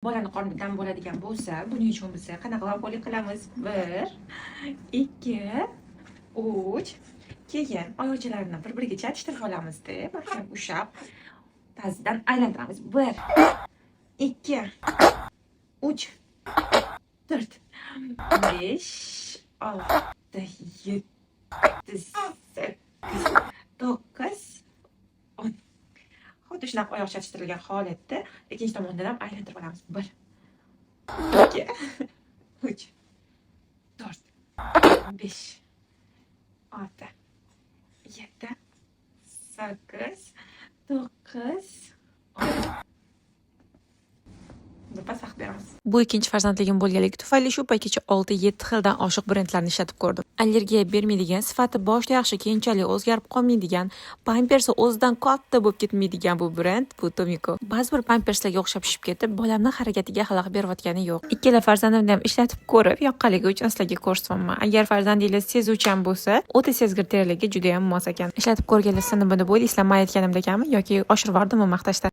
Bolani qornida dam bo'ladigan bo'lsa, buning uchun biz qanaqa g'amxo'rlik qilamiz? Bir, ikki, uch. Keyin oyoqchalarni bir biriga chatishtirib olamizda, mahkam ushlab, tazidan aylantiramiz. Bir, ikki, uch, to'rt, besh, olti, yetti, sakkiz, to'qqiz, 10. Xuddi shunaqa oyoq chatishtirilgan holatda ikkinchi tomondan ham aylantirib olamiz. Bir, ikki, uch, to'rt, besh, olti, yetti, sakkiz, to'qqiz, 10. Birpas vaqt beramiz. Bu ikkinchi farzandligim bo'lganligi tufayli shu paytgacha 6-7 xildan oshiq brendlarni ishlatib ko'rdim. Allergiya bermaydigan, sifati boshida yaxshi, keyinchalik o'zgarib qolmaydigan, pampersi o'zidan katta bo'lib ketmaydigan bu brend bu Tomiko. Ba'zi bir pamperslarga o'xshab shishib ketib, bolamni harakatiga xalaqit berayotgani yo'q. Ikkala farzandimni ham ishlatib ko'rib, yoqqanligi uchun sizlarga ko'rsatyapman. Agar farzandingiz sezuvchan bo'lsa, o'ta sezgir terilarga juda ham mos ekan. Ishlatib ko'rganlar sinibini bo'ylaysizlar, men aytganimdakami yoki oshirib yubordimmi maqtashda?